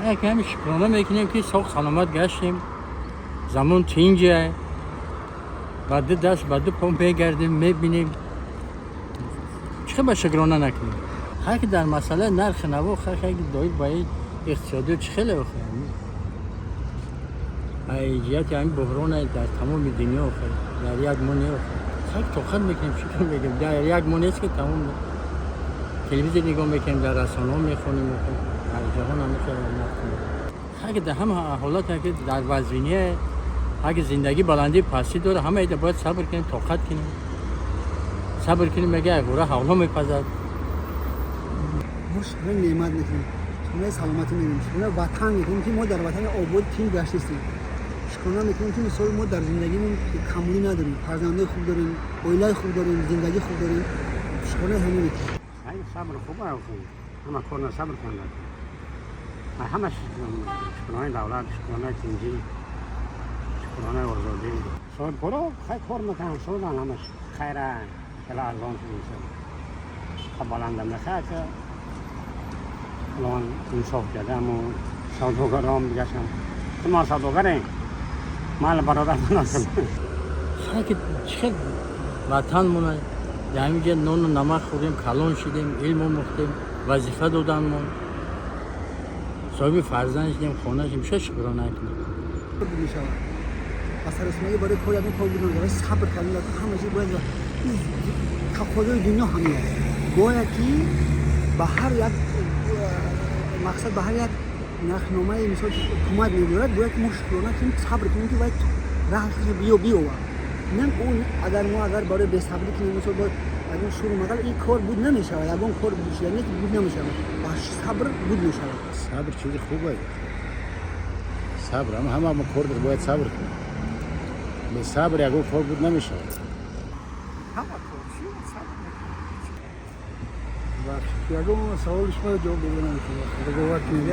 Яками шукрона мекунем, ки соғ саломат гаштем, замон тинҷа, ба ду даст, ба ду по мегардем, мебинем. Чӣ ба шукрона накунем? Ҳар ки дар масъалаи нархи наво, хай, доир ба ин иқтисодиё чӣ хеле ай ҷиҳати ҳамин буҳрона дар тамоми дунё, охир дар як моҳ не, охир хай тоқат мекунем. Шукр мекунем, дар як моҳ нест, ки тамом телевизор нигоҳ мекунем, дар расонаҳо мехонем, охир дар ҷаҳон ҳама хеле нарх. Ҳар ки дар ҳама ҳолате ки дар вазъиния, ҳар ки зиндагӣ баландӣ пастӣ дорад, ҳама ида бояд сабр кунем, тоқат кунем, сабр кунем. Мега, айғура ҳавло мепазад. Мо шукронаи неъмат мекунем, шукронаи саломатӣ мекунем, шукронаи ватан мекунем, ки мо дар ватани обод, тинҷ гаштистем. Шукрона мекунем, ки мисол мо дар зиндагимон камбудӣ надорем, фарзандои хуб дорем, оилаи хуб дорем, зиндагии хуб дорем. Шукронаи ҳамин мекунем. Сабр хуб аст, ҳама корна сабр кунанд. Ҳама шукронаи давлат, шукронаи тинҷӣ, шукронаи озодӣ. Соҳибкоро хай кор мекунанд, созанд, ҳамаш хайра, хеле арзон шуд. Хоб баланда мехоҳад, алон инсоф карда, аммо савдогаром дигаршам, ма савдогарем, мал бародар ман. Хай ки чӣ хел ватанмона, дар ҳамин ҷа нону намак хӯрдем, калон шудем, илм омӯхтем, вазифа доданмон, соҳиби фарзанд шудем, хона шудем, ча шукрона накунем? Мешавад ба саросимагӣ барои кор, ягон кор буд намешавад. Сабр кардан ҳама чиз бояд. Тақозои дунё ҳамин аст, бояд ки ба ҳар як мақсад, ба ҳар як нархномаи, мисол, ҳукумат мебиёрад, бояд ки мо шукрона кунем, сабр кунем, ки вай раҳашро биёвад. Не он агар мо агар барои бесабрӣ кунем, мисол, бояд ягон шуру мағал, ин кор буд намешавад, ягон кор шуда буд намешавад. Ба сабр буд мешавад. Сабр чизи хубе. Сабр ҳама мо кор бояд сабр кунем. Бесабр ягон кор буд намешавад. Ҳама кор чӣ сабр мекунем. Ягон саволи шумо ҷавоб дода наметавонам. Бовар кунед.